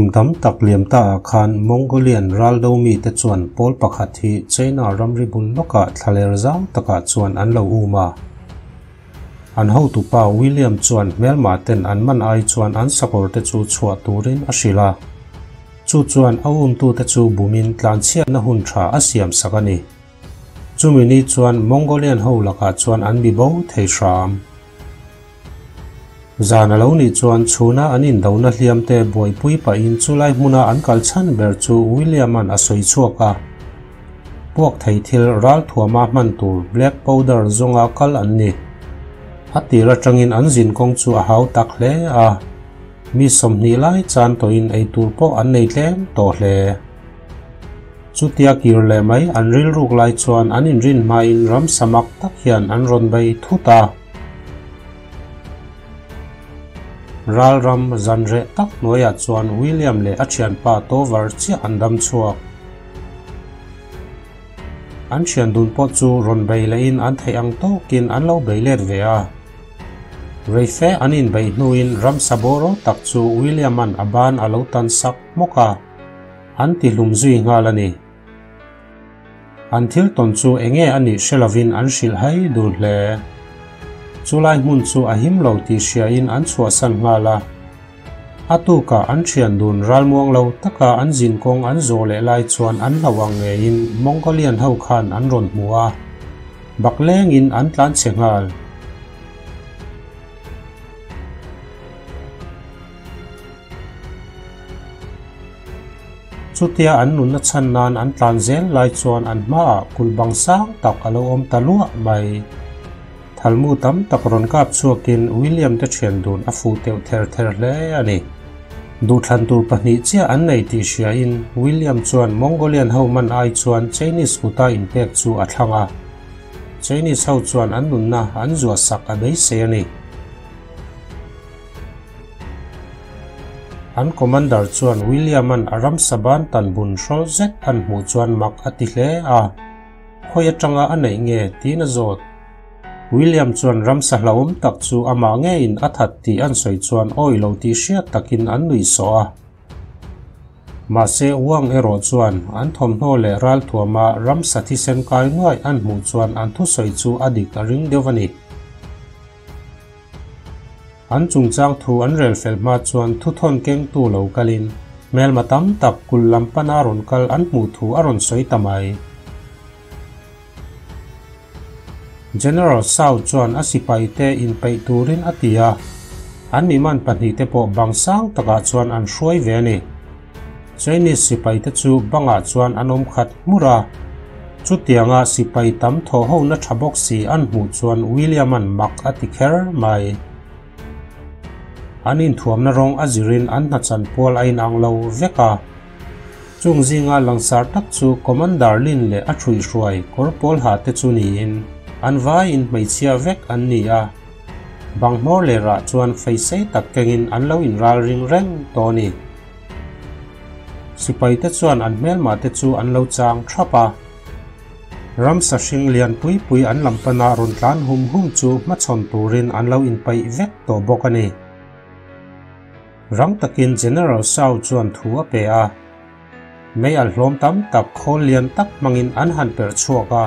Kum tam tak liam ta ah khan Mongolian raldo mite chuan pawl pakhat hi China ramri bul lawkah thlaler zau takah chuan an lo um a. An hotupa William chuan hmelmah ten an man ai chuan an sakawr te chu chhuah turin a hrilh a. Chu chuan a umtute chu bumin tlanchhiatna hun tha a siam sak a ni. Chumi ni chuan Mongolian ho lakah chuan an bi bo thei hram. Zan a lo nih chuan chhuna an indona hliamte buaipui pahin chulai hmuna an kal chhan ber chu William-a'n a sawi chhuak a. Puak thei thil ralthuama hman tur black powder zawnga kal an ni. A tir atangin an zinkawng chu a hau tak hle a. Mi 20 lai chan tawhin eitur pawh an nei tlem tawh hle. Chutia kir leh mai an rilruk lai chuan an inrin hmain ram samak tak hian an rawn bei thut a. Ral ram zanreh tak hnuaiah chuan William leh a thianpa Tovar chiah an dam chhuak. An thian dun pawh chu rawn bei lehin an theih ang tawkin an lo bei let ve a. Reife an inbeih hnuin ram sabawraw tak chu William-a'n a ban a lo tan sak hmawk a. An ti hlum zui nghal a ni. An thil tawn chu enge a nih hre lovin an hrilh hai dun hle. Chulai hmun chu a him lo tih hriain an chhuahsan nghal a. A tukah an thian dun ralmuang lo taka an zinkawng an zawh leh lai chuan an hlo ang ngeiin Mongolian ho khan an rawn hmu a. Baklengin an tlanchhe nghal. Chutia an nunna chhan nan an tlan zel lai chuan an hmaah kulh bang sang tak a lo awm ta luah mai. Thalmu tam tak rawn kap chhuakin William te thian dun a fuh teuh ther ther hle a ni. Duhthlan tur pahnih chiah an nei tih hriain William chuan Mongolian ho man ai chuan Chinese kuta inpek chu a thlang a. Chinese ho chuan an nunna an zuah sak a beisei a ni. An commander chuan William-a'n a ram saban tan bun hrawl zet an hmuh chuan mak a ti hle a, Khawi atanga a neih nge? tiin a zawt. William chuan ramsa hlauhawm tak chu amah ngeiin a that tih an sawi chuan awi lo tih hriat takin an nuih sawh a. Mahse Wang erawh chuan an thawmhnaw leh ralthuama ramsa thisen kai nuaih an hmuh chuan an thusawi chu a dik a ring deuh a ni. An chungchang thu an rel fel hma chuan thuthawn kengtu lo kalin hmelma tam tak kulh lam pana rawn kal an hmuh thu a rawn sawi ta mai. General Sao chuan a sipaite inpeih turin a ti a, an miman pahnihte pawh bang sang takah chuan an hruai ve a ni. Chinese sipaite chu bangah chuan an awm khat hmur a, chutianga sipai tam thaw hona tha bawk si an hmuh chuan William-a'n mak a ti kher mai. An inthuamna rawng a zirin an hnachan pual a inang lo vek a. Chung zinga langsar tak chu Commander Lin leh a ṭhuihhruai kawr pawl ha te chu niin an vaiin hmeichhia vek an ni a. Bang hmawr leh rah chuan feisei tak kengin an lo inral ring reng tawh a ni. Sipaite chuan an hmelmah te chu an lo chang thap a. Ramsa hring lian pui pui an lam pana rawn tlan hum hum chu hmachhawn turin an lo inpaih vek tawh bawk a ni. Rang takin General Shao chuan thu a pe a. Mei al hlawm tam tak khawl lian tak hmangin an han perh chhuak a.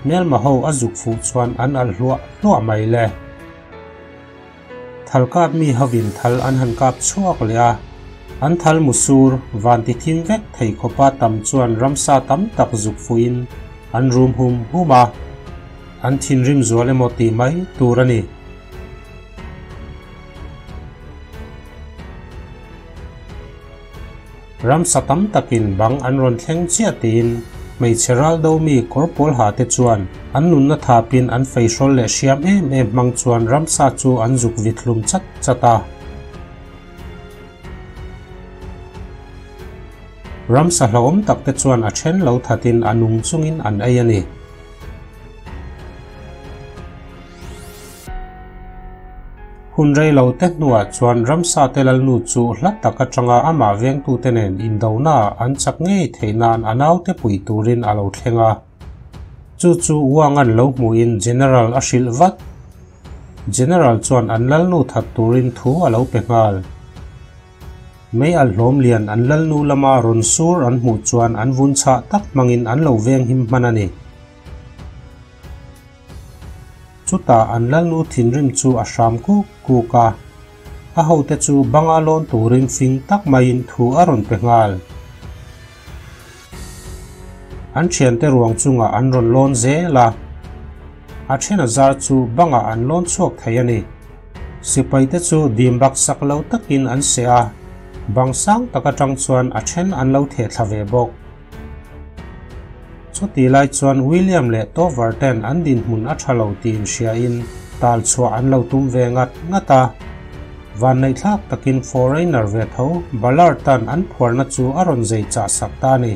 Hmelma ho a zuk fuh chuan an al hluah hluah mai le. Thal kap mi hovin thal an han kap chhuak leh a, an thal musur van ti thim vek thei khawpa tam chuan ramsa tam tak zuk fuhin an rum hum hum a, an thinrim zual emaw tih mai tur a ni. Ramsa tam takin bang an rawn thleng chiah tiin hmeichhe ral do mi kawr pawl ha te chuan an nunna thapin an feihrawl leh hriam em em hmang chuan ramsa chu an zuk vit hlum chat chat a. Ramsa hlauhawm tak te chuan a then lo thatin a nung chungin an ei a ni. Hun rei lo te hnuah chuan ramsa te lalnu chu hla tak atanga amah vengtute nen indonaah an chak ngei theih nan a naute pui turin a lo thleng a. Chu chu Wang an lo hmuhin General a hrilh vat. General chuan an lalnu that turin thu a lo pe nghal. Mei alh hlawm lian an lalnu lama rawn sur an hmuh chuan an vun chhah tak hmangin an lo veng him hman a ni. Chutah an lalnu thinrim chu a hram kuk kuk a, a hote chu banga lawn turin fing tak maiin thu a rawn pe nghal. An thiante ruang chungah an rawn lawn zel a, a then a zar chu bangah an lawn chhuak thei a ni. Sipaite chu dim bak sak lo takin an seh a, bang sang tak atang chuan a then an lo theh thla ve bawk. Chutih lai chuan William leh Tovar ten an dinhmun a tha lo tih inhriain tal chhuah an lo tum ve ngat ngat a. Vanneihthlak takin foreigner ve tho Ballard tan an phuarna chu a rawn zei chah sak ta a ni.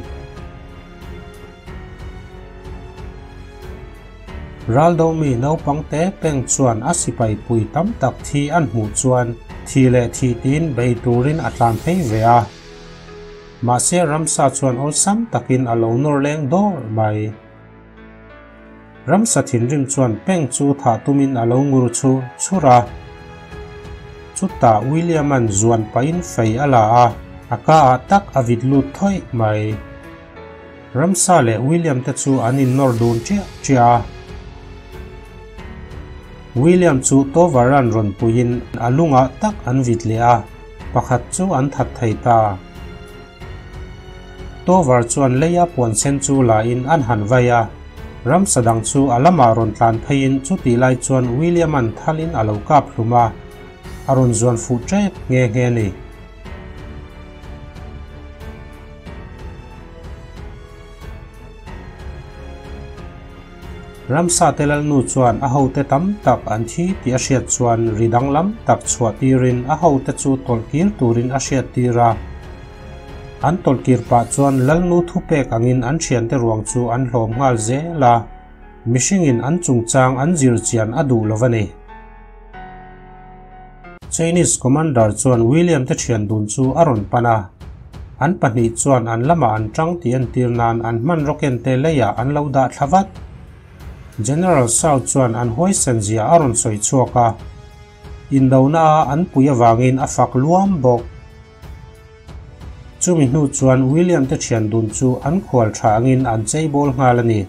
Raldomi naupang te peng chuan a sipai pui tam tak thi an hmuh chuan thi leh thih tiin bei turin a tlan phei ve a. Mahse ramsa chuan awlsam takin a lo nawr leng dawr mai. Ramsa thinrim chuan peng chu thah tumin a lo ngur chhur chhur a. Chutah William-a'n zuan pahin fei a la a, a ka ah tak a vit lut thawih mai. Ramsa leh William te chu an innawr dun chiah chiah a. William chu Tovar-a'n rawn puiin a lungah tak an vit leh a, pakhat chu an that thei ta. Tovar chuan leia puan sen chu la in an han vai a, ramsa dang chu a lamah rawn tlan pheiin chutih lai chuan William-a'n thalin a lo kap hlum a, a rawn zuan fuh tep nghe nghe a ni. Ramsa te lalnu chuan a hote tam tak an thi tih a hriat chuan ri danglam tak chhuah tirin a hote chu tawlhkir turin a hriat tir a. An tawlhkir pah chuan lalnu thupek angin an thiante ruang chu an hlawm nghal zel a, mihringin an chungchang an zir chian a duh lo a ni. Chinese Commander chuan William te thian dun chu a rawn pan a, an pahnih chuan an lamah an tang tih entir nan an hmanraw ken te leiah an lo dah thla vat. General Shao chuan an huaisen zia a rawn sawi chhuak a, indona a an pui avangin a fak luam bawk. Chumi hnu chuan William te thian dun chu an khual tha angin an cheibawl nghal a ni.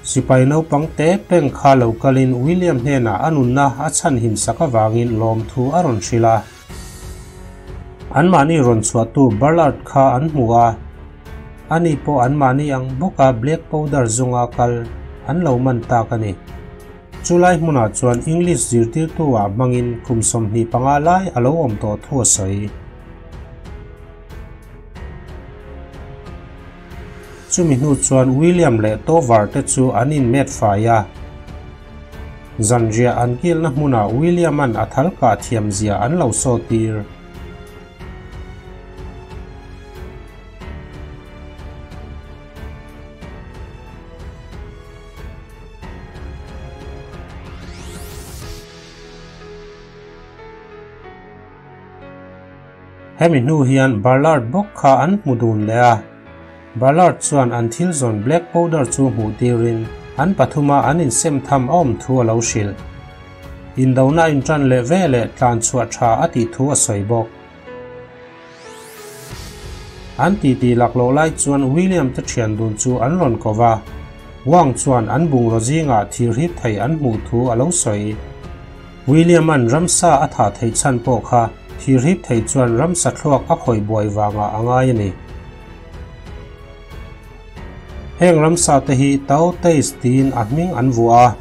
Sipai naupang te peng kha lo kalin William hnenah a nunna a chhanhim sak avangin lawmthu a rawn hrilh a. Anmahni rawn chhuahtu Ballard kha an hmu a, ani pawh anmahni ang bawka black powder zunga kal an lo man tak a ni. Chulai hmunah chuan English zirtirtu ah hmangin kum 25 lai a lo awm tawh thu a sawi. Chumi hnu chuan William leh Tovar te chu an inmet fai a. Zanriah an kilna hmunah William-a'n a thal kah thiam zia an lo sawtir. Hemi hnu hian Ballard bawk kha an hmu dun leh a. Ballard chuan an thil zawn black powder chu hmuh tirin an pathuma an insem tham a awm thu a lo hrilh. Indona intan leh ve leh tlan chhuah tha a tih thu a sawi bawk. An titi laklawh lai chuan William te thian dun chu an rawn ko va, Wang chuan an bungraw zingah thir hip thei an hmuh thu a lo sawi. William-a'n ramsa a thah theih chhan pawh kha thir hip thei chuan ramsa thluak a khawih buai vangah a ngai a ni. Heng ramsa te hi Tao Teis tiin a hming an vuah a,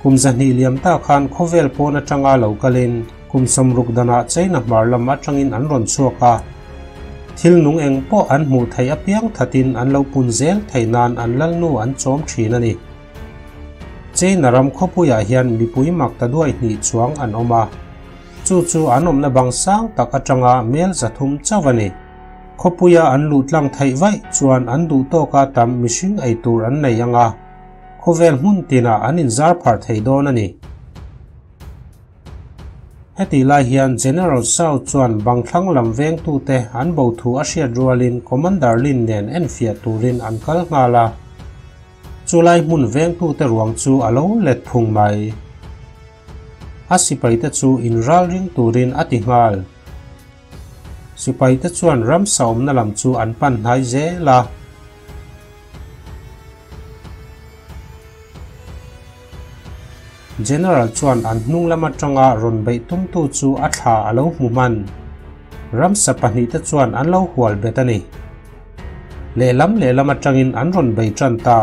kum 200 liam ta khan khawvel pawn atanga lo kalin kum 60 danah China hmar lam atangin an rawn chhuak a. Thil nung eng pawh an hmuh theih apiang thatin an lo pun zel theih nan an lalnu an chawm thin a ni. China ram khawpuiah hian mipui mak ta duai hnih chuang an awm a, chu chu an awmna bang sang tak atanga mel 300 chauh a ni. Khawpuia an luh tlang theih vaih chuan an duh tawka tam mihring ei tur an nei anga, khawvel hmun tinah an inzar phar thei dawn a ni. Heti lai hian General Shao chuan bangthlang lam vengtu te an bo thu a hriat rualin Commander Lin nen enfiah turin an kal nghal a. Chulai hmun vengtu te ruang chu a lo let phung mai. A sipai te chu inral ring turin a ti nghal. Sipai te chuan ramsa awmna lam chu an pan hnai zel a. General chuan an hnung lam atanga rawn beih tumtu chu a thla a lo hmu hman. Ramsa pahnihte chuan an lo hual bet a ni. Lehlam lehlam atangin an rawn bei tan ta.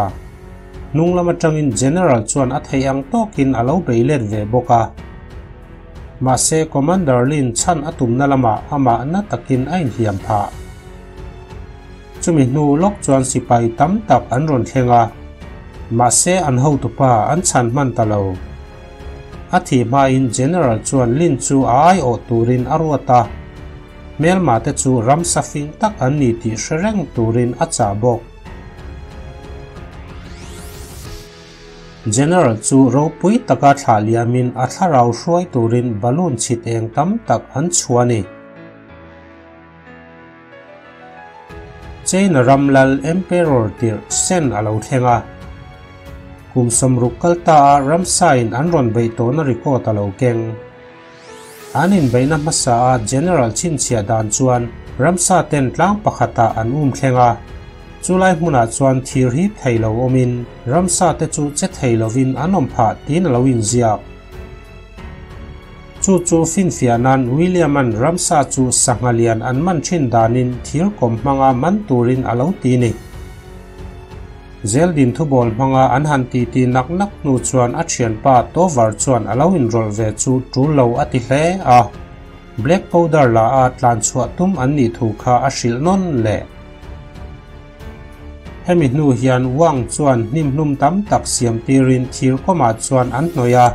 Hnung lam atangin General chuan a theih ang tawkin a lo bei let ve bawk a. Mahse Commander Lin chhan a tumna lamah amah na takin a inhliam phah. Chumi hnu lawk chuan sipai tam tak an rawn thleng a, mahse an hotupa an chhan hman ta lo. A thih hmain General chuan Lin chu a aiawh turin a ruat a, hmelma te chu ramsa fing tak an ni tih hre reng turin a chah bawk. General chu ropui taka thlah liamin a thlarau hruai turin balloon chhit eng tam tak an chhuah a ni. China ram lal Emperor tirh sen a lo thleng a. Kum 60 kal ta a ramsain an rawn beih tawhna record a lo keng. An inbeihna hmasa a General chhinchhiah dan chuan ramsa ten tlang pakhatah an um thleng a. Chulai hmunah chuan thir hip thei lo awmin ramsa te chu che thei lovin an awm phah tiin a lo inziak. Chu chu finfiah nan William-a'n ramsa chu sangha lian an man thin danin thir kawm hmanga man turin a lo ti ni. Zeldin thubawl hmanga an han ti ti nak nak hnu chuan a thianpa Tovar chuan a lo inrawlh ve chu tul lo a ti hle a. Black powder la a tlan chhuah tum an nih thu kha a hrilh nawn leh. Hemi hnu hian Wang chuan hnimhlum tam tak siam tirin thir kawmah chuan an hnawih a.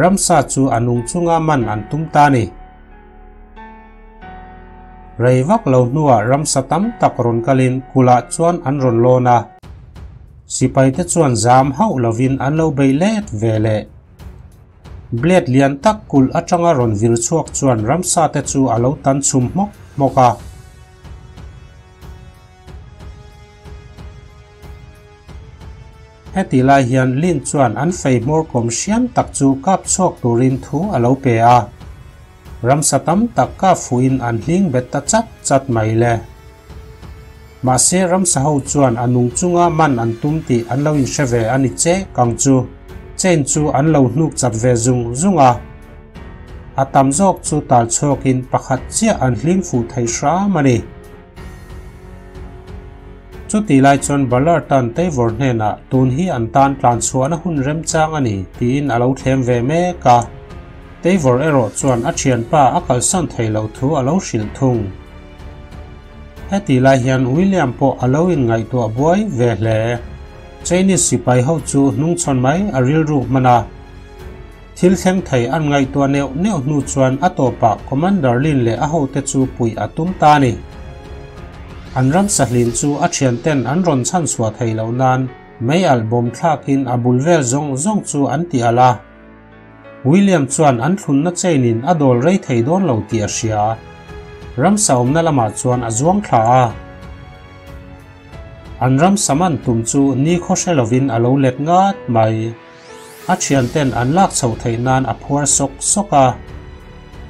Ramsa chu a nung chunga man an tum ta ni. Rei vak lo hnuah ramsa tam tak rawn kalin kulah chuan an rawn lawn a. Sipai te chuan zam hauh lovin an lo bei let ve leh. Blade lian tak kulh atanga rawn vir chhuak chuan ramsa te chu a lo tan chhum hmawk hmawk a. Heti lai hian Lin chuan an fei hmawr kawm hriam tak chu kap chhuak turin thu a lo pe a. Ramsa tam tak kap fuhin an hling bet ta chat chat mai le. Mahse ramsa ho chuan a nung chunga man an tum tih an lo inhre ve a ni che kang chu. Chain chu an lo hnuk chat ve zung zung a. A tam zawk chu tal chhuakin pakhat chiah an hling fuh thei hram a ni. Chuti lai chuan Ballard-a'n Tavor hnenah tun hi an tan tlan chhuahna hun remchang a ni tiin a lo thlem ve mek a. Tavor erawh chuan a thianpa a kalsan thei loh thu a lo hrilh thung. Heti lai hian William pawh a lo inngaihtuah buai ve hle. Chinese sipai ho chu hnungchhawn mai a rilruk hman a. Thil thleng thei an ngaihtuah neuh neuh hnu chuan a tawpah Commander Lin leh a hote chu puih a tum ta a ni. An ramsa hlin chu a thianten an rawn chhan chhuah thei loh nan mei alh bawm thlakin a bul vel zawng zawng chu an ti alh a. William chuan an thlunna chain in a dawl rei thei dawn lo tih a hria. Ramsa awmna lamah chuan a zuang thla a. An ramsa man tum chu ni khaw hre lovin a lo let ngat mai. A thianten an lak chhoh theih nan a phuar sawk sawk a.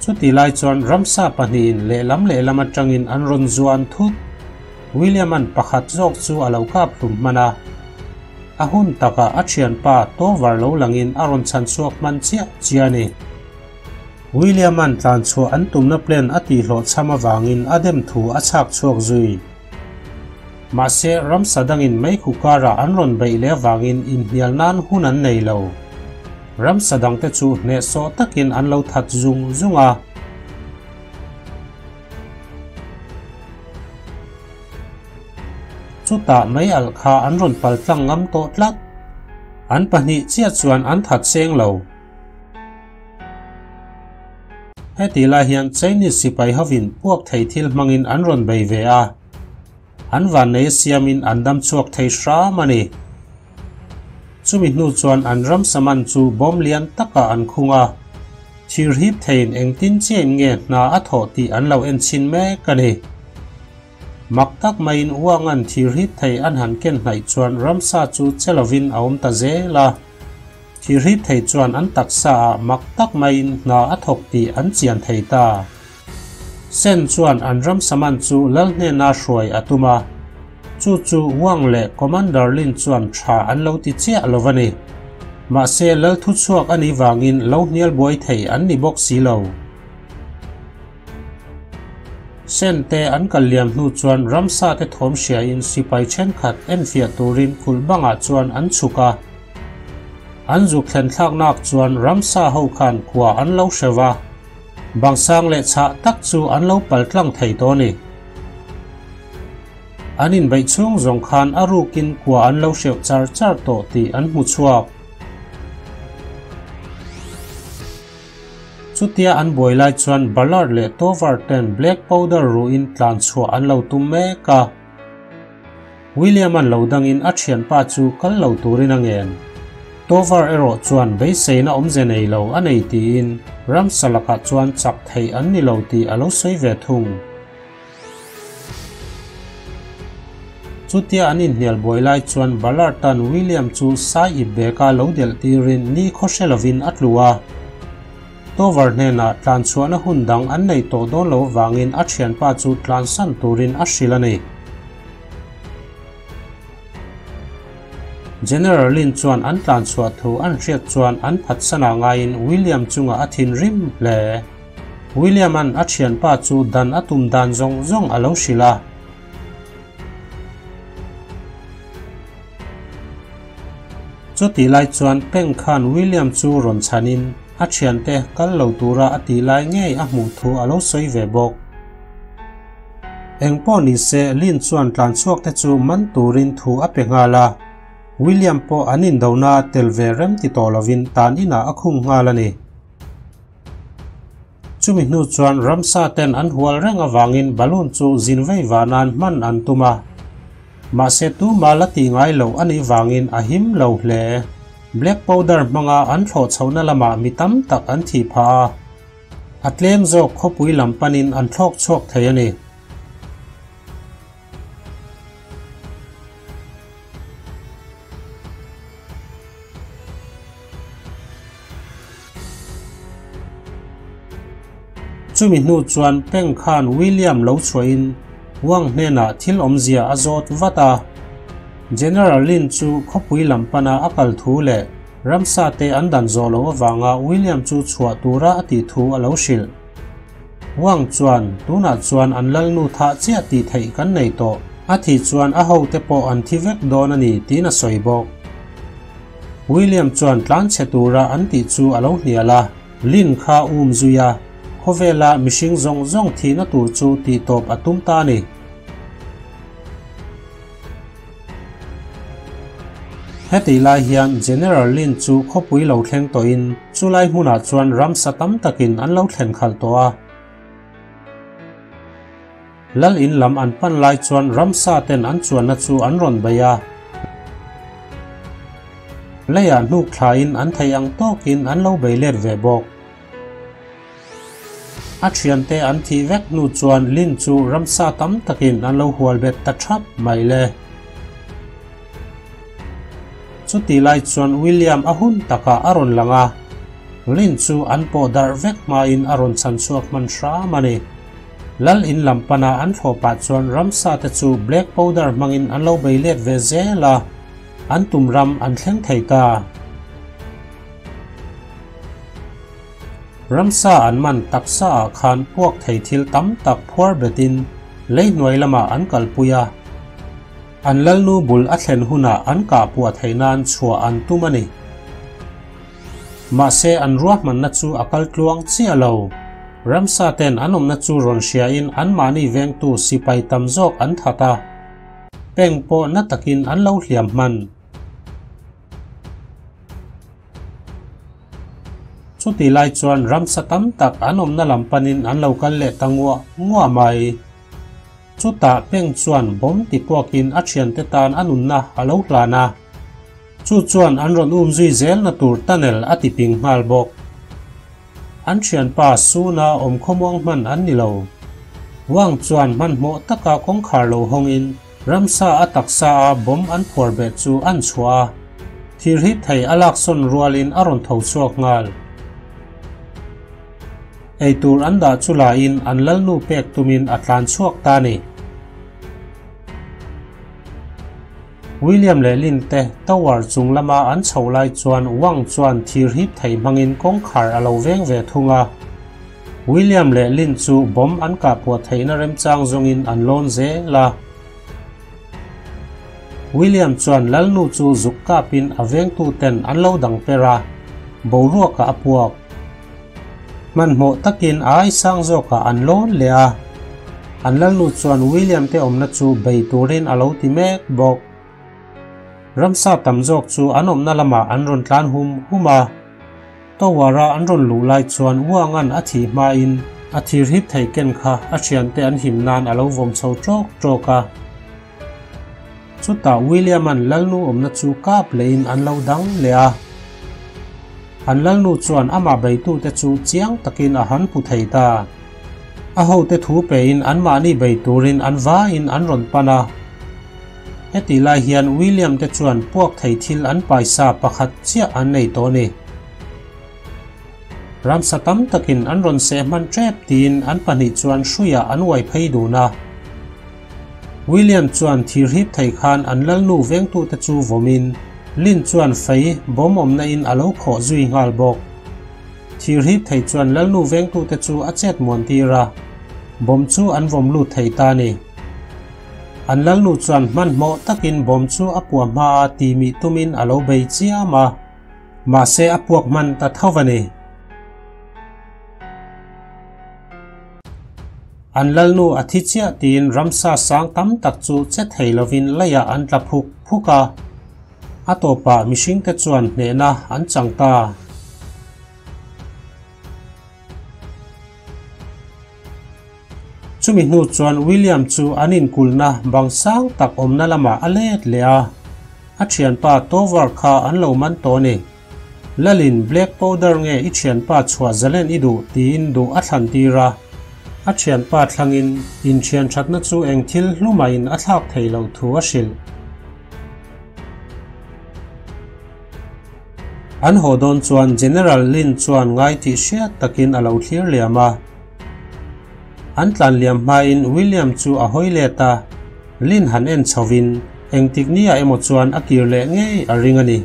Chuti lai chuan ramsa pahnihin lehlam lehlam atangin an rawn zuan thut. William-a'n pakhat zawk chu a lo kap hlum hman a. A hun takah a thianpa Tovar lo langin a rawn chhan chhuak hman chiah chiah a ni. William-a'n tlan chhuah an tumna plan a tihhlawh chham avangin a dem thu a chhak chhuak zui. Mahse, ramsa dangin meikhu karah an rawn beih leh avangin inhnial nan hun an nei lo. Ramsa dangte chu hnehsawh takin an lo that zung zung a. Chutah mei alh kha an rawn pal tlang ngam tawh tlat. An pahnih chiah chuan an that seng lo. Heti lai hian Chinese sipai hovin puak thei thil hmangin an rawn bei ve a. An vannei siamin an dam chhuak thei hram a ni. Chumi hnu chuan an ramsa man chu bawm lian takah an khung a. Thir hip theiin engtin chiahin nge hna a thawh tih an lo en chhin mek a ni. Mak tak maiin uangan thir hip thei an han ken hnaih chuan ramsa chu che lovin a awm ta zel a. Thir hip thei chuan an taksa ah mak tak maiin hna a thawk tih an chian thei ta. Sen chuan an ramsa man chu lal hnena hruai a tum a, chu chu Wang leh Commander Lin chuan tha an lo ti chiah lo a ni. Mahse lal thuchhuak a nih vangin lo hnial buai thei an ni bawk si lo. Sen te an kal liam hnu chuan ramsa te thawm hriain sipai thenkhat enfiah turin kulh bangah chuan an chhuk a. An zuk thlen thlaknak chuan ramsa ho khan kua an lo hreuh a. Bang sang leh chhah tak chu an lo pal tlang thei tawh a ni. An inbeih chhung zawng khan a rukin kua an lo hreuh char char tawh tih an hmu chhuak. Chutia an buai lai chuan Ballard leh Tovar ten black powder ruhin tlan chhuah an lo tum mek a. William-a'n lo dangin a thianpa chu kal lo turin a ngen. Tovar erawh chuan beiseina awmze nei lo a nei tiin ramsa lakah chuan chak theih an ni lo tih a lo sawi ve thung. Chutia an inhnial buai lai chuan Ballard-a'n William chu sai ip beka lo delh tirin ni khaw hre lovin a tlu a. Tovar hnenah tlan chhuahna hun dang an nei tawh dawn lo vangin a thianpa chu tlansan turin a hrilh a ni. General Lin chuan an tlan chhuah thu an hriat chuan an phatsanah ngaiin William chungah a thinrim hle. William-a'n a thianpa chu dan a tum dan zawng zawng a lo hrilh a. Chutih lai chuan Peng khan William chu rawn chhanin a thiante kal lo tura a tih lai ngei a hmuh thu a lo sawi ve bawk. Eng pawh ni se, Lin chuan tlan chhuak te chu man turin thu a pe nghal a. William pawh an indona tel ve rem ti tawh lovin tan inah a khung nghal a ni. Chumi hnu chuan ramsa ten an hual reng avangin balloon chu zin vei vah nan hman an tum a. Mahse tuma la tih ngai loh a nih vangin a him lo hle. Black powder hmanga an thlawh chhohna lamah mi tam tak an thih phah a. A tlem zawk khawpui lam panin an thlawk chhuak thei a ni. Chumi hnu chuan Peng khan William lo chhuahin Wang hnenah thil awmzia a zawt vat a. General Lin chu khawpui lam pana a kal thu leh ramsa te an dan zawh loh avanga William chu chhuah tura a tih thu a lo hrilh. Wang chuan, Tunah chuan an lalnu thah chiah tih theih kan nei tawh. A thih chuan a hote pawh an thi vek dawn a ni, tiin a sawi bawk. William chuan tlanchhe tura an tih chu a lo hnial a, Lin kha um zui a, khawvela mihring zawng zawng thihna tur chu tihtawp a tum ta a ni. Hetih lai hian General Lin chu khawpui lo thleng tawhin chulai hmunah chuan ramsa tam takin an lo thlen khalh tawh a. Lal in lam an pan lai chuan ramsa ten an chuanna chu an rawn bei a. Leiah hnuk thlain an thei ang tawkin an lo bei let ve bawk. A thiante an thih vek hnu chuan Lin chu ramsa tam takin an lo hual bet ta thap mai le. Chutih lai chuan William a hun takah a rawn lang a, Lin chu an pawh darh vek hmain a rawn chhan chhuak hman hram a ni. Lal in lam pana an thlawh pah chuan ramsa te chu black powder hmangin an lo bei let ve zel a, an tum ram an thleng thei ta. Ramsa an man taksa ah khan puak thei thil tam tak phuar betin lei hnuai lamah an kalpui a. An lalnu bul a thlen hunah an kah puah theih nan chhuah an tum a ni. Mahse an ruahmanna chu a kal tluang chiah lo. Ramsa ten an awmna chu rawn hriain anmahni vengtu sipai tam zawk an that a. Peng pawh na takin an lo hliam hman. Chutih lai chuan ramsa tam tak an awmna lam panin an lo kal leh ta nguah nguah mai. Chutah Peng chuan bawm ti puakin a thiante tan a nunna a lo hlan a. Chu chuan an rawn um zui zelna tur tunnel a ti ping nghal bawk. An thianpa Suna awm khawmuang hman an ni lo. Wang chuan hmanhmawh taka kawngkhar lo hawngin Ramsa a taksa a bomb an phuar beh chu an chhuah a, thirhip thei a laksawn rualin a rawn tho chhuak nghal. Eitur an dah chu la in an lalnu pek tumin a tlan chhuak ta ni. William leh Lin te tower chung lama an chho lai chuan Wang chuan thir hip thei hmangin kawngkhar a lo veng ve thung a. William leh Lin chu bomb an kah puah theihna remchang zawngin an lawn zel a. William chuan lalnu chu zuk kapin a vengtu ten an lo dang per a, boruakah a puak. Hmanhmawh takin a ai sang zawkah an lawn leh a, an lalnu chuan William te awmna chu bei turin a lo ti mek bawk. Ramsa tam zawk chu an awmna lamah an rawn tlan hum hum a, Tower-a an rawn luh lai chuan Wang-a'n a thih hmain a thir hip thei ken kha a thiante an him nan a lo vawm chho ṭawk ṭawk a. Chutah William-a'n lalnu awmna chu kap lehin an lo dang leh a. An lalnu chuan amah beitute chu chiang takin a han hmu thei ta. A hote thu pein anmahni bei turin an vaiin an rawn pan a. Hetih lai hian William te chuan puak thei thil an paisa pakhat chiah an nei tawh a ni. Ramsa tam takin an rawn seh hman tep tiin an pahnih chuan hruiah an uai phei dun a. William chuan thir hip thei khan an lalnu vengtute chu vawmin Lin chuan fei bawm awmna in a lo khawh zui nghal bawk. Thir hip thei chuan lalnu vengtute chu a chet muan tir a, bawm chu an vawm lut thei ta a ni. An lalnu chuan hmanhmawh takin bawm chu a puah hma a ti mih tumin a lo bei chiam a, mahse a puak hman ta tho a ni. An lalnu a thi chiah tiin ramsa sang tam tak chu che thei lovin leiah an tla phuk phuk a, a tawpah mihringte chuan hnehna an chang ta. Chumi hnu chuan William chu an inkulhna bang sang tak awmna lamah a let leh a, a thianpa Tovar kha an lo man tawh a ni. Lalin black powder nge i thianpa chhuah zalen i duh tiin duh a thlan tir a, a thianpa thlangin inthian thatna chu eng thil hlumahin a thlak thei loh thu a hrilh. An haw dawn chuan General Lin chuan ngai tih hriat takin a lo thlir liam a. An tlan liam hmain William chu a hawi let a, Lin han en chhovin engtik nia emaw chuan a kir leh ngei a ring a ni.